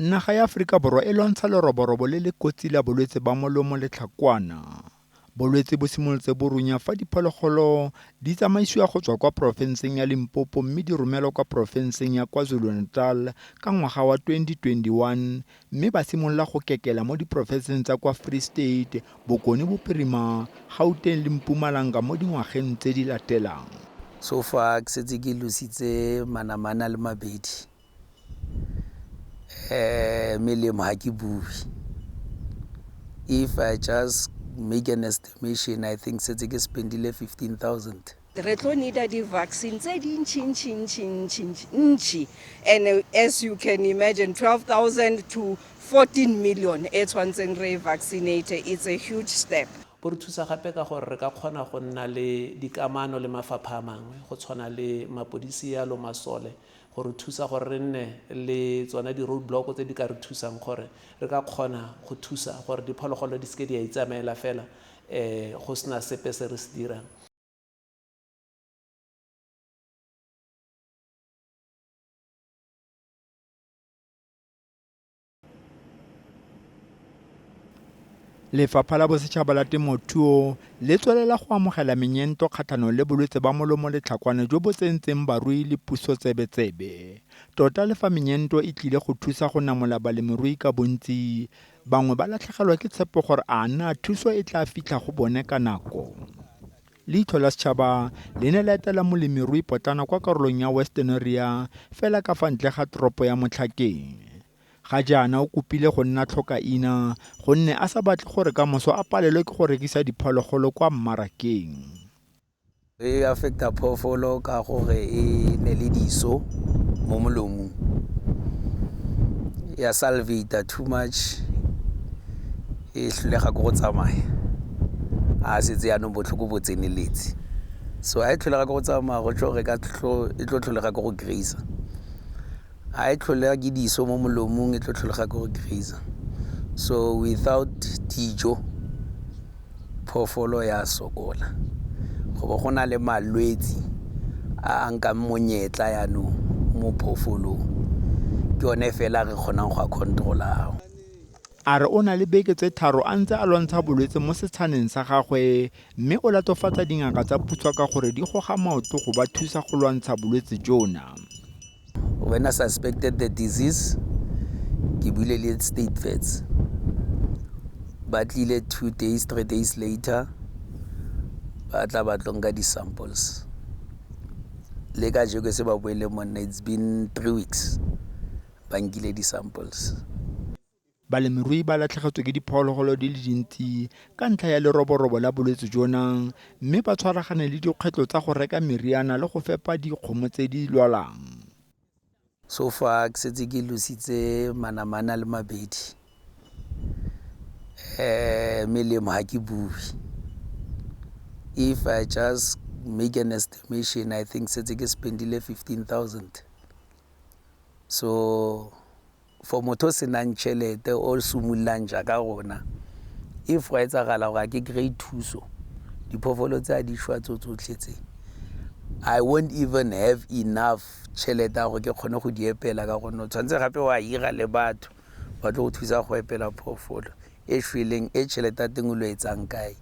Naga ya Aforika Borwa e lwantsha leroborobo le le kotsi la bolwetse ba molomo le tlhakwana. Bolwetse bo simolotse bo runya fa diphologolo di tsamaisiwa go tswa kwa porofenseng ya Limpopo mme di romelwa kwa porofenseng ya KwaZulu-Natal ka ngwaga wa 2021 mme ba simolola go kekela mo diporofenseng tsa kwa Free State, Bokone Bophirima, Gauteng le Mpumalanga mo dingwageng tse di latelang. So far ke setse ke lositse manamane a le mabedi. Melemo ga ke bue. If I just make an estimation, I think setse ke spendile 15,000. Re tlo needa di-vaccine tse dintšhi ntšhi ntšhi ntšhi ntšhi, and as you can imagine, 12,000 to 14 million e tshwantseng re e vaccinate, it's a huge step. Bo re thusa gape ka gore re ka kgona go nna le dikamano le mafapha a mangwe go tshwana le mapodisi yalo, masole, go re thusa gore re nne le tsona di-road block tse di ka re thusang gore re ka kgona go thusa gore diphologolo di seke di a itsamaela fela go sena sepe se re se dirang. Lefapha la Bosetšhaba la Temothuo le tswelela go amogela menyento kgatlhanong le bolwetse ba molomo le tlhakwana jo bo tsentseng barui le puso tsebetsebe. Tota le fa menyento e tlile go thusa go namola balemirui ka bontsi, bangwe ba latlhegelwa ke tshepo gore a na thuso e tla fitlha go bone ka nako. Leitlho la Setšhaba le ne la etela molemirui potlana kwa karolong ya Westonaria fela ka fa ntle ga toropo ya Motlhakeng. Ga jaana o kopile go nna tlhokaina gonne a sa batle gore ka moso a palelwe ke go rekisa diphologolo kwa mmarakeng. E affecta phoofolo ka gore e ne le diso mo molomong, ya salivate too much, e tlholega ke go tsamaya a setse yaanong botlhoko bo tseneletse. So ha e tlholega ke go tsamaya, go tsho gore e tlo tlholega ke go grazer. Ha e tlholega ke diso mo molomong, e tlo tlholega ke go grazer. So without dijo, phoofolo ya sokola. Go bo go na le malwetsi a a nkang monyetla yaanong mo phoofolong, ke yone fela re kgonang go a controla ao. A re o na le beke tse 3 a ntse a lwantsha bolwetse mo setshaneng sa gagwe mme o latofatsa dingaka tsa puso ka gore di goga maoto go ba thusa go lwantsha bolwetse jona. When I suspected the disease, ke buile le state vets. Ba tlile 2 days, 3 days later, ba tla ba tlo nka di-samples. Le kajeko se ba boele monna, it's been 3 weeks ba nkile di-samples. Balemirui ba latlhegetswe ke diphologolo di le dintsi ka ntlha ya leroborobo la bolwetse jona mme ba tshwaragane le dikgwetlho tsa go reka meriana le go fepa dikgomo tse di lwalang. So far ke setse ke lositse manamane a le mabedi. Melemo ga ke bue. If I just make an estimation, I think setse ke spendile 15,000. So for motho o senang tšhelete o simololang jaaka rona, if go etsagala gore a ke kry-e thuso, diphoofolo tse a di shwa tso tsotlhe tse, I won't even have enough tšhelete ya gore ke kgone go di epela, ka gonne o tshwanetse gape wa hira le batho ba tlo go thusa go epela phoofolo e shweleng, e tšhelete ya teng o lo etsang kae.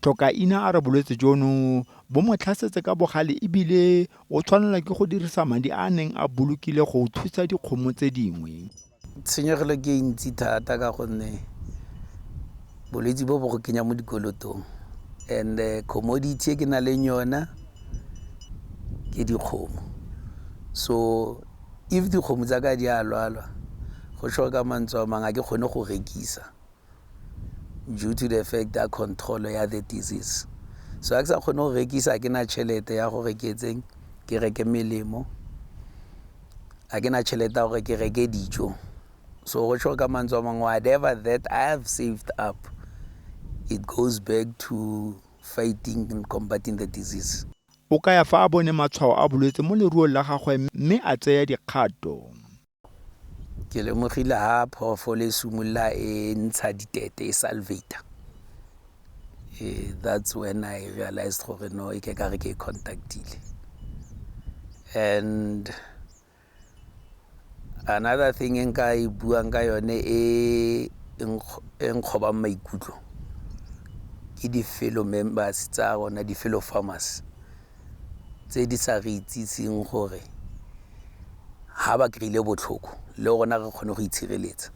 Tlhokaina a re bolwetse jono bo mo tlhasetse ka bogale ebile o tshwanelwa ke go dirisa madi a a neng a bolokile go thusa dikgomo tse dingwe. Tshenyegelo ke e ntsi thata ka gonne bolwetse bo bo go kenya mo dikolotong, and commodity e ke nang le yona ke dikgomo. So if dikgomo tsa ka di a lwalwa, go tjho ka mantswe a mang, ga ke kgone go rekisa due to the fact ya control ya the disease. So ha ke sa kgone go rekisa, ke na tšhelete ya gore ke etseng, ke reke melemo, ha ke na tšhelete ya gore ke reke dijo. So go tjho ka mantswe a mangwe, whatever that I have saved up, it goes back to fighting and combating the disease. O kaya fa a bone matshwao a bolwetse mo leruong la gagwe mme a tseya dikgato. Ke lemogile ha phoofolo e simolola e ntsha ditete, e salivate. That's when I realized gore no, e ke ka re ke e contactile. And Another thing e nka e buang ka yone e e nkgobang maikutlo ke di-fellow members tsa rona, di-fellow farmers tse di sa re itsiseng gore ha ba kry-ile botlhoko le rona re kgone go itshireletsa.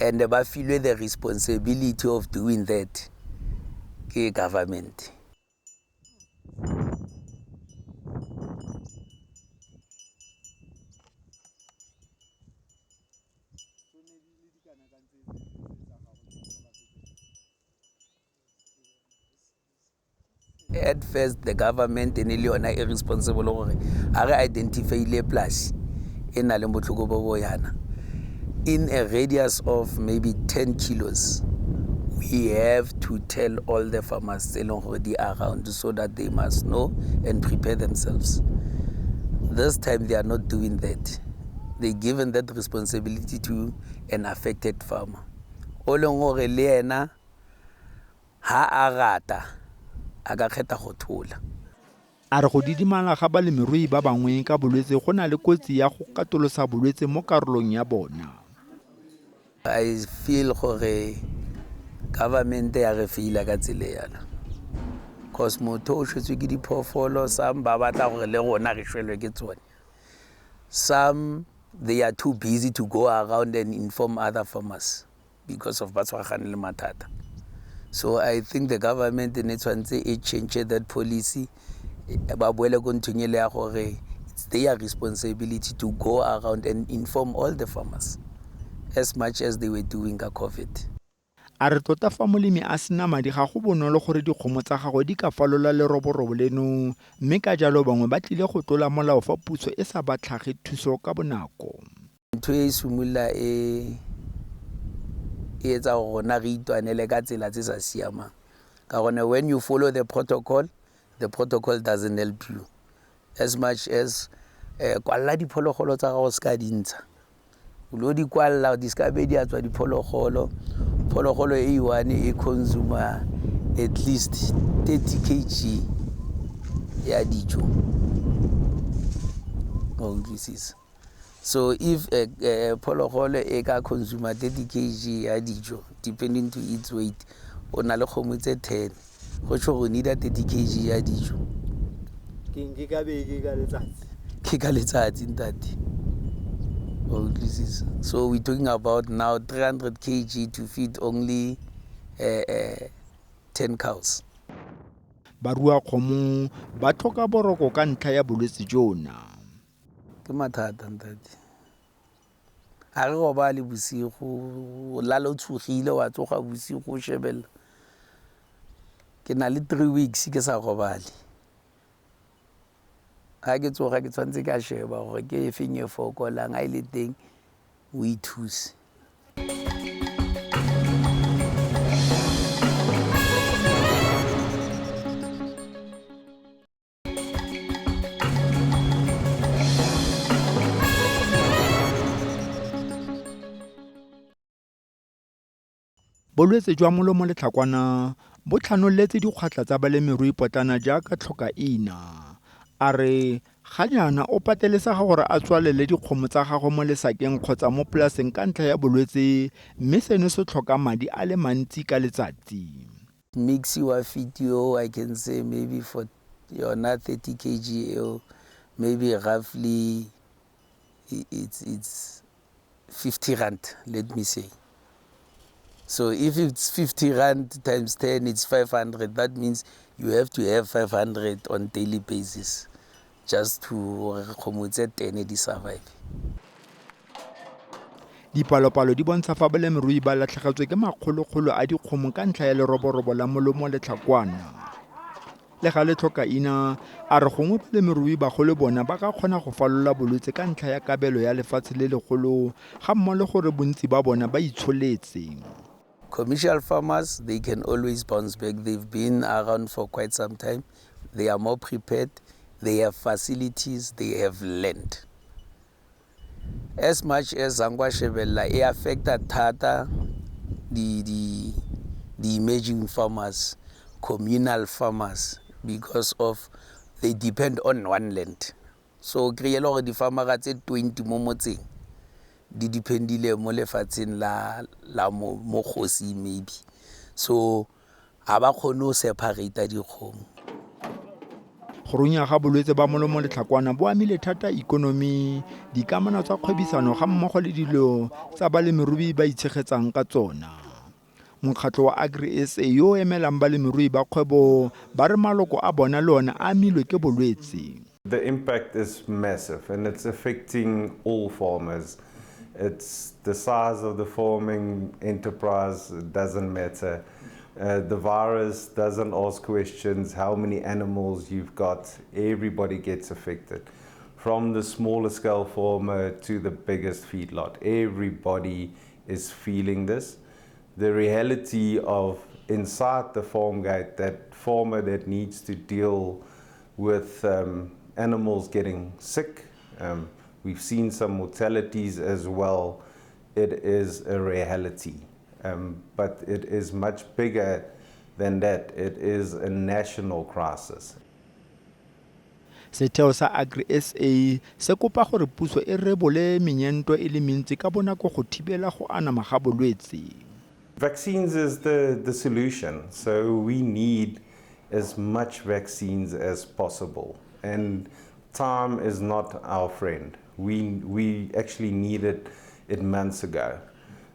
And ba filwe the responsibility of doing that ke government. At first the government e ne le yona e responsible gore ga re identifyile polasi e na le botlhoko bo bo yana, in a radius of maybe 10 kilos we have to tell all the farmers tse e leng gore di around so that they must know and prepare themselves. This time they are not doing that. They given that responsibility to an affected farmer o leng gore le ena ha a rata a ka kgetha go thola. A re go didimala ga balemirui ba bangwe ka bolwetse go na le kotsi ya go katolosa bolwetse mo karolong ya bona. I feel gore government ya re faila ka tsela e yana, cause motho o shwetswe ke diphoofolo, some ba batla gore le rona re shwelwe ke tsone, some they are too busy to go around and inform other farmers because of ba tshwaragane le mathata. So I think the government ne tshwanetse e change that policy, ba boele ko nthong ele ya gore it's their responsibility to go around and inform all the farmers as much as they were doing ka COVID. A re tota fa molemi a sena madi ga go bonolo gore dikgomo tsa gagwe di ka falola leroborobo leno, mme ka jalo bangwe ba tlile go tlola molao fa puso e sa ba tlhage thuso ka bonako. Ntho e simolola e e etsa gore rona re itwanele ka tsela tse sa siamang, ka gonne when you follow the protocol, the protocol doesn't help you as much as kwalla diphologolo tsa gago se ka dintsha, o lo di kwalla di ska be di a tswa diphologolo. Phologolo e one e consumer at least 30 kg ya dijo, wa utlwisisa? So if phologolo e ka consumer 30 kg ya dijo depending to its weight, o na le kgomo tse 10, go tsho go need 30 kg ya dijo. Ke ka beke, ka letsatsi? Ke ka letsatsi, ntate, wa utlwisisa? So we talking about now 300 kg to feed only 10 cows. Baruakgomo ba tlhoka boroko ka ntlha ya bolwetse jona. Ke mathata, ntate, ga re robale bosigo, o lala o tshogile, wa tsoga bosigo o shebelela. Ke na le 3 weeks ke sa robale. Ga ke tsoga ke tshwanetse ka sheba gore ke e feng e fokolang, a e le teng o ithuse. Bolwetse jwa molomo letlhakwana bo tlhanoletse dikgwatlha tsa balemirui potlana jaaka tlhokaina. A re ga jaana o patelesega gore a tswalele dikgomo tsa gagwe mo lesakeng kgotsa mo polaseng ka ntlha ya bolwetse, mme seno se tlhoka madi a le mantsi ka letsatsi. Mix wa feed eo, I can say maybe for yona 30 kg eo, maybe roughly it's 50 rand, let me say. So if it's 50 rand times 10, it's 500. That means you have to have 500 on daily basis just to gore kgomo tse 10 di survive. Dipalopalo di bontsha fa balemirui ba latlhegetswe ke makgolokgolo a dikgomo ka ntlha ya leroborobo la molomo letlhakwana. Le ga le tlhokaina a re gongwe balemirui bagolo bona ba ka kgona go falola bolwetse ka ntlha ya kabelo ya lefatshe le legolo ga mmogo le gore bontsi ba bona ba itsholetse. Commercial farmers, they can always bounce back. They've been around for quite some time. They are more prepared. They have facilities. They have land. As much as Zangwa Shebella, e affecta thata the emerging farmers, communal farmers, because of they depend on one land. So o kry-e le gore di-farmera tse 20 mo motseng di dependile mo lefatsheng la la mo mo kgosi maybe, so ga ba kgone go separata dikgomo. Go runya ga bolwetse ba molomo letlhakwana bo amile thata ikonomi, dikamano tsa kgwebisano ga mmogo le dilo tsa balemirui ba itshegetsang ka tsona. Mokgatlho wa Agri SA yo o emelang balemirui ba kgwebo ba re maloko a bona le one a amilwe ke bolwetse. The impact is massive and it's affecting all farmers. It's the size of the farming enterprise, it doesn't matter. The virus doesn't ask questions how many animals you've got, everybody gets affected. From the smaller scale farmer to the biggest feedlot, everybody is feeling this. The reality of inside the farm gate, that farmer that needs to deal with animals getting sick, we've seen some mortalities as well. It is a reality, but it is much bigger than that. It is a national crisis. Setheo sa Agri SA se kopa gore puso e rebole meento e le mentsi ka bonako go thibela go anama ga bolwetse. Vaccines is the solution. So we need as much vaccines as possible. And time is not our friend. We actually needed it months ago.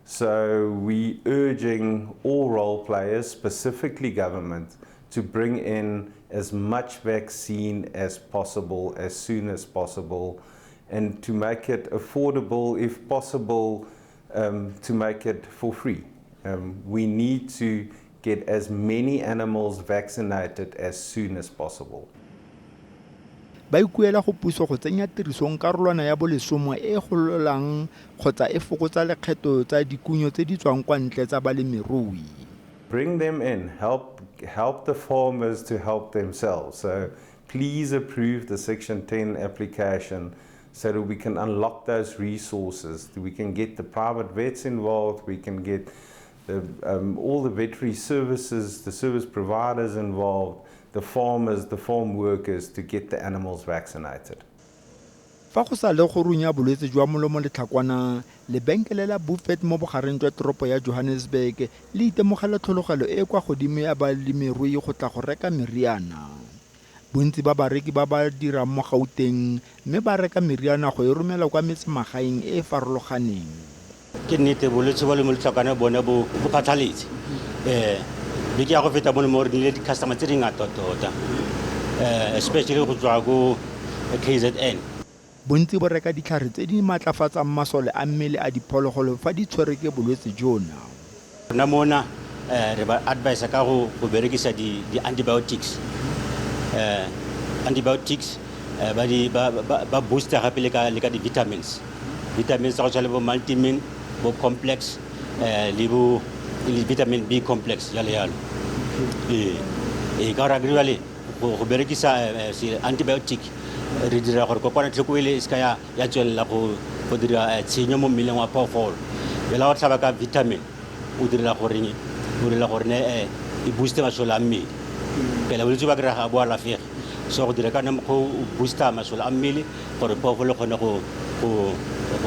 So we urging all role players, specifically government, to bring in as much vaccine as possible, as soon as possible, and to make it affordable, if possible, to make it for free. We need to get as many animals vaccinated as soon as possible. Ba ikuela go puso go tsenya tirisong karolwana ya bolesome e e gololang kgotsa e fokotsa lekgetho tsa dikunyo tse di tswang kwa ntle tsa balemirui. Bring them in, help the farmers to help themselves. So please approve the Section 10 application so that we can unlock those resources. We can get the private vets involved, we can get all the veterinary services, the service providers involved, the farmers, the farm workers, to get the animals vaccinated. Fa go sa le go runya bolwetse jwa molomo letlhakwana, lebenkele la Buffet mo bogareng jwa toropo ya Johannesburg le itemogela tlhologelo e e kwa godimo ya balemirui go tla go reka meriana. Bontsi ba bareki ba ba dirang mo Gauteng mme ba reka meriana go e romela kwa metsemagaeng e e farologaneng. Ke nnete, bolwetse ba molomo letlhakwana bone bo phatlhaletse. Beke ya go feta bone mo re nnile di-customer tse di ngata tota, especially go tswa ko KZN. Bontsi bo reka ditlhare tse di maatlafatsang masole a mmele a diphologolo fa di tshwerwe ke bolwetse jona. Rona mona re ba advisa ka go berekisa di-antibiotics. Antibiotics ba di ba booster gape le ka di-vitamins. Vitamins tsa go tshwana le bo multimin, bo complex, le bo le vitamin B complex, jalo jalo. Ee, ka gore akere jale go berekisa antibiotic re dira gore kokwanatlhoko ele e se ka ya tswelela go dira tshenyo mo mmeleng wa phoofolo. Jale go tlhaba ka vitamin o direla gore o direla gore ne e booste masole a mmele. Phela bolwetse ba kry-a ga bo alafege, so go dira ka mokgwa o booster masole a mmele gore phoofolo e kgone go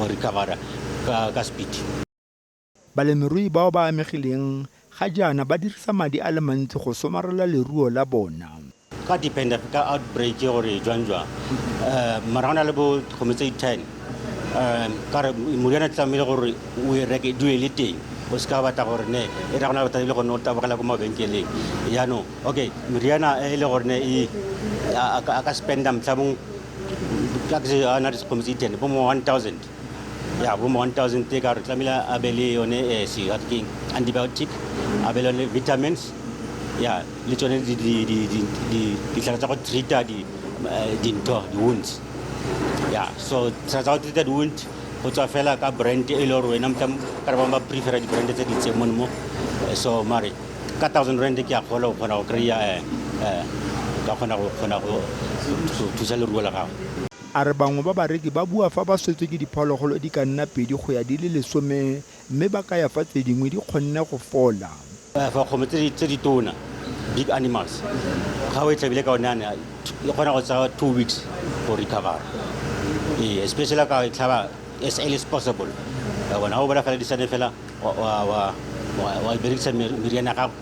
recovera ka speed. Balemirui bao ba amegileng ga jaana ba dirisa madi a le mantsi go somarela leruo la bona. Ka dependa ka outbreak gore jwang jwang, mara go na le bo dikgomo tse di-10, ka re moriana tlamehile gore o e reke dule le teng, o se ka batla gore ne e ra go na le bothata le gone o tabogela ko mabenkeleng. Jaanong okay, meriana e le gore ne e a ka spenda motlhamong ka ke a na le dikgomo tse di-10 bo mo 1000, ya bo mo 1000 ka gore tlamehile a be le yone se ke antibiotic, a be le yone vitamins, ya le tsone ditlhare tsa go treata dintho, di-wounds. Ya, so ditlhare tsa go treata di-wound go tswa fela ka brand e le gore wena motlhang ka re bangwe ba prefera di-brand tse di itseng mono mo. So mare ka R1000 ke a kgona go kgona go kry-a ka kgona go thusa leruo la gago. A re bangwe ba bareki ba bua fa ba swetswe ke diphologolo di ka nna 2 go ya di le 10, mme ba kaya fa tse dingwe di kgonne go fola. Fa kgomo tse di tona big animals ga o e tlhabile ka one ane e kgona go tsaya 2 weeks go recover. Ee, especially ka e tlhaba as early as possible. Wa bona, ga o bona fela disane fela, wa berekisa meriana ya gago.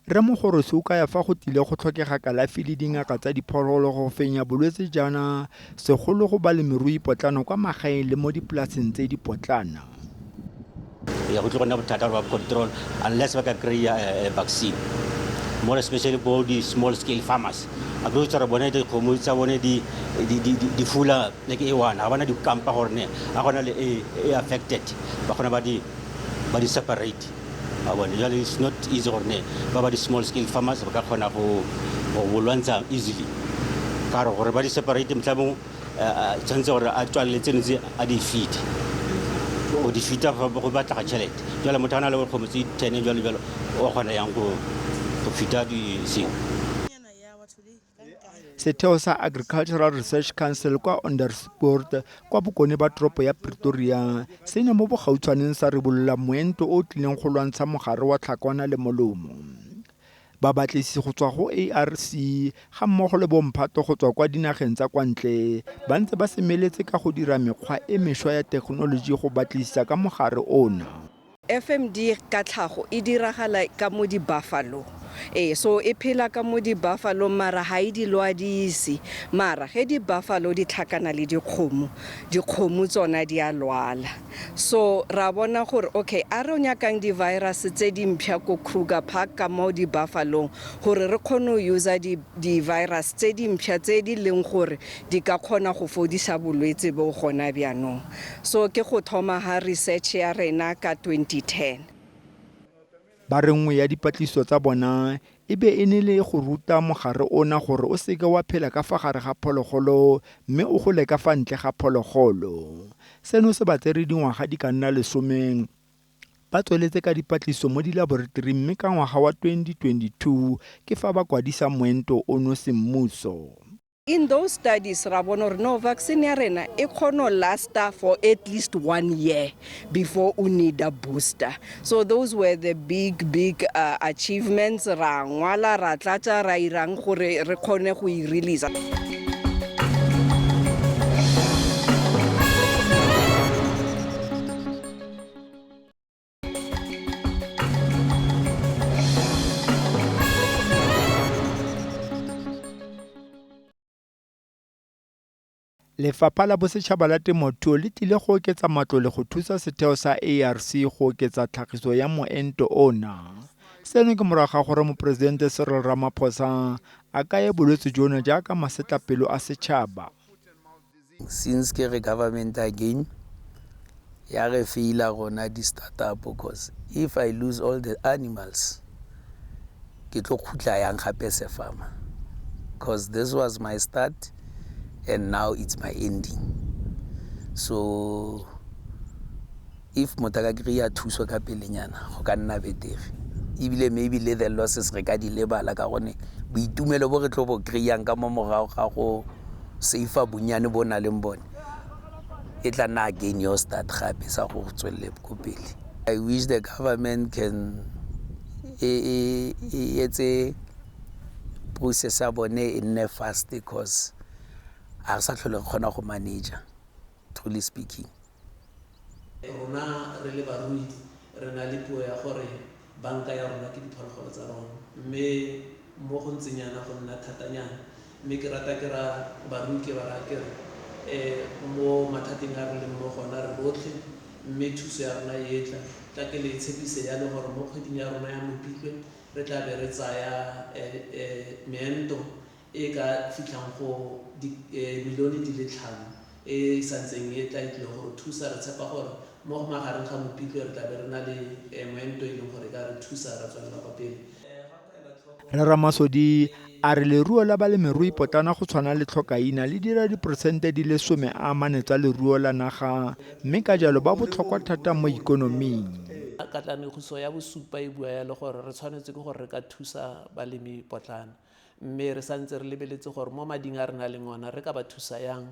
Rre Mogorosi o kaya fa go tlile go tlhokega kalafi le dingaka tsa diphologolo go fenya bolwetse jaana, segolo go balemirui potlana kwa magaeng le mo dipolaseng tse dipotlana. Ya go tle go nna bothata gore ba control unless ba ka kry-a vaccine, more especially bo di-small scale farmers. A ke tsa re bone dikgomo tsa bone di fula like e one, ga bana dikampa gore ne ga gona le e affected, ba kgona ba di separate a bone. Jale it's not easy gore ne ba di-small scale farmers ba ka kgona go lwantsha easily, ka re gore ba di separate motlha mongwe tshwanetse gore a tswalele tseno tse a di feed, go di feeda go batlega tšhelete. Jale motho a na le dikgomo tse 10 jalo jalo, o kgona yang go feeda di sengwe? Setheo sa Agricultural Research Council kwa Onderstepoort kwa bokone ba toropo ya Pretoria se ne mo bogautshwaneng sa ribolola moento o o tlileng go lwantsha mogare wa tlhakwana le molomo. Babatlisisi go tswa go ARC ga mmogo le bomphato go tswa kwa dinageng tsa kwa ntle ba ntse ba semeletse ka go dira mekgwa e mešwa ya thekenoloji go batlisisa ka mogare ona. FMD ka tlhago e diragala ka mo di-buffalo. Ee, so e phela ka mo di-buffalo, mara ga e di lwadise. Mara ge di-buffalo di tlhakana le dikgomo, dikgomo tsona di a lwala. So ra bona gore okay, a re nyakang di-virus tse dimpšha ko Kruger Park ka mo di-buffalong, gore re kgone go usa di-virus tse dimpšha tse di leng gore di ka kgona go fodisa bolwetse bo gona bjanong. So ke go thoma ga research ya rena ka 2010. Ba re nngwe ya dipatlisiso tsa bona e be e ne le go ruta mogare ona gore o seke wa phela ka fa gare ga phologolo mme o gole ka fa ntle ga phologolo. Seno se ba tsere dingwaga di ka nna 10 ba tsweletse ka dipatlisiso mo dilaboratoring, mme ka ngwaga wa 2022 ke fa ba kwadisa moento ono semmuso. In those studies ra bona gore no, vaccine ya rena e kgona go lasta for at least one year before o need a booster. So those were the big big achievements. Ra ngwala, ra tlatša, ra irang gore re kgone go e release. Lefapha la Bosetšhaba la Temothuo le tlile go oketsa matlole go thusa setheo sa ARC go oketsa tlhagiso ya moento ona. Seno ke morago ga gore Moporesidente Cyril Ramaphosa a kaye bolwetse jono jaaka masetlapelo a setšhaba. Since ke re government again ya re faila rona di-startup, cause if I lose all the animals, ke tlo khutla yang gape as a farmer? Cause this was my start and now it's my ending. So if motho a ka kry-a thuso ka pelenyana, go ka nna betere, ebile maybe le the losses re ka di lebala, ka gonne boitumelo bo re tlo bo kry-ang ka mo morago ga go save bonnyane bo na leng bone, e tla nna again your start gape sa go tswelele ko pele. I wish the government can e etse process ya bone e nne fast, cause ga re sa tlhole re kgona go manager, truly speaking. Rona re le barui re na le puo ya gore banka ya rona ke diphologolo tsa rona, mme mo go ntseng yana go nna thatanyana. Mme ke rata ke ra barui, ke ba raya ke re mo mathateng a re leng mo gona re botlhe, mme thuso ya rona e tla tla. Ke le tshepise yalo gore mo kgweding ya rona ya Mopitlwe re tla be re tsaya meento e ka fitlhang go milione di le 5 e santseng e tla e tlile gore thusa. Re tshepa gore mo magareng ga Mopitlwe re tla be re na le moento e leng gore e ka re thusa ra tswelela kwa pele. Rre Ramasodi a re leruo la balemirui potlana go tshwana le tlhokaina le dira diporesente di le 40 tsa leruo la naga, mme ka jalo ba botlhokwa thata mo ikonoming. Katlanegiso ya bosupa e bua yalo gore re tshwanetse ke gore re ka thusa balemi potlana, mme re santse re lebeletse gore mo mading a re na leng ona re ka ba thusa yang.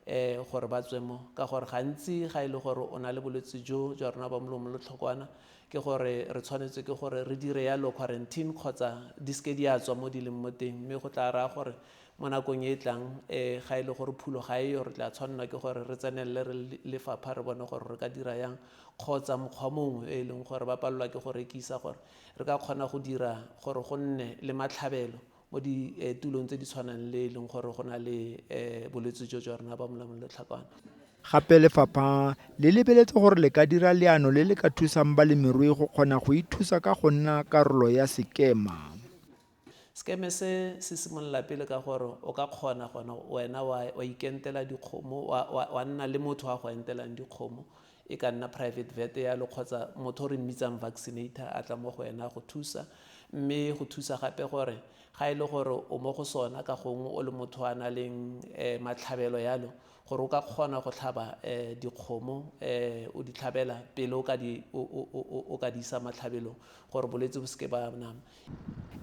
Gore ba tswe mo, ka gore gantsi ga e le gore o na le bolwetse jo jwa rona ba molomo le tlhokwana, ke gore re tshwanetse ke gore re dire yalo quarantine kgotsa di seke di a tswa mo di leng mo teng. Mme go tla raya gore mo nakong e e tlang, ga e le gore phulo ga eyo, re tla tshwanela ke gore re tsenelele re lefapha re bone gore re ka dira yang, kgotsa mokgwa mongwe e leng gore ba palelwa ke go rekisa, gore re ka kgona go dira gore go nne le matlhabelo mo ditulong tse di tshwanang le e leng gore go na le bolwetse jo jwa rona ba molomo le tlhakwana. Gape lefapha le lebeletse gore le ka dira leano le le ka thusang balemirui go kgona go ithusa ka go nna karolo ya sekema. Sekeme se se simolola pele ka gore o ka kgona gona wena wa ikentela dikgomo, wa nna le motho wa go entelang dikgomo, e ka nna private vet yalo kgotsa motho o re mmitsang vaccinator a tla mo go wena go thusa. Mme go thusa gape gore ga e le gore o mo go sona ka gongwe o le motho a na leng matlhabelo yalo, gore o ka kgona go tlhaba dikgomo, o di tlhabela pele o ka di o ka di isa matlhabelong gore bolwetse bo seke ba nama.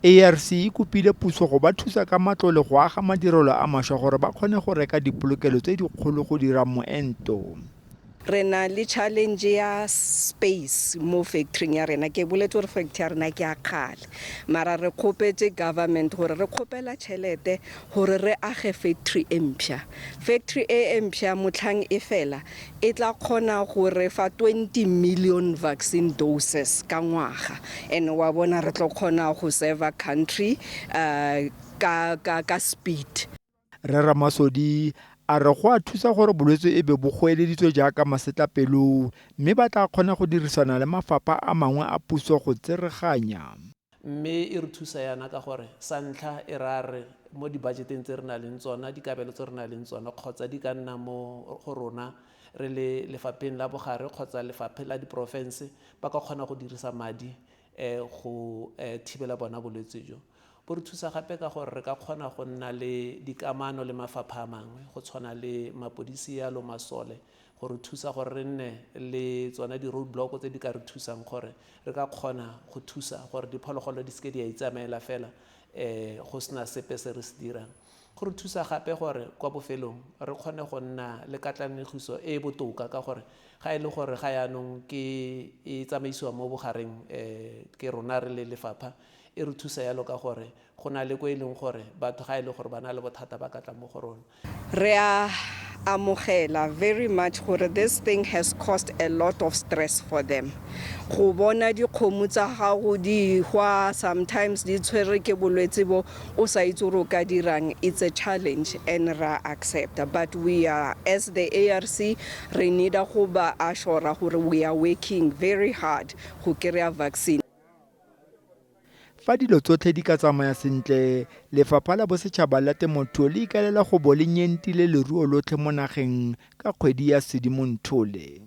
ARC e kopile puso go ba thusa ka matlole go aga madirelo a mašwa gore ba kgone go reka dipolokelo tse dikgolo go dira moento. Re na le challenge ya space mo factory ya rena. Ke boletse gore factory ya rena ke ya kgale, mara re kgopetse government gore re kgopela tšhelete gore re age factory e mpšha. Factory e mpšha motlhang e fela e tla kgona go re fa 20 million vaccine doses ka ngwaga, and wa bona re tlo kgona go serve country ka speed. Rre Ramasodi a re go a thusa gore bolwetse e be bo goeleditswe jaaka masetlapelo, mme ba tla kgona go dirisana le mafapha a mangwe a puso go tsereganya. Mme e re thusa yana ka gore sa ntlha e ra re mo di-budgeteng tse re nang le tsona, dikabelo tse re nang le tsona, kgotsa di ka nna mo go rona re le lefapheng la bogare kgotsa lefapheng la diporofense, ba ka kgona go dirisa madi go thibela bona bolwetse jo. Bo re thusa gape ka gore re ka kgona go nna le dikamano le mafapha a mangwe go tshwana le mapodisi yalo, masole, go re thusa gore re nne le tsona di-road block tse di ka re thusang gore re ka kgona go thusa gore diphologolo di seke di a itsamaela fela go sena sepe se re se dirang. Go re thusa gape gore kwa bofelong re kgone go nna le katlanegiso e e botoka, ka gore ga e le gore ga yaanong ke e tsamaisiwa mo bogareng ke rona re le lefapha, e re thusa yalo ka gore go na le ko e leng gore batho ga e le gore ba na le bothata ba ka tla mo go rona. Re a amogela very much gore this thing has caused a lot of stress for them. Go bona dikgomo tsa gago di hwa, sometimes di tshwerwe ke bolwetse bo o sa itse gore o ka dirang, it's a challenge and ra accepta. But we are, as the ARC, re need go ba assure gore we are working very hard go kry-a vaccine. Fa dilo tsotlhe di ka tsamaya sentle, Lefapha la Bosetšhaba la Temothuo le ikaelela go bo le nyentile leruo lotlhe mo nageng ka kgwedi ya Sedimonthole.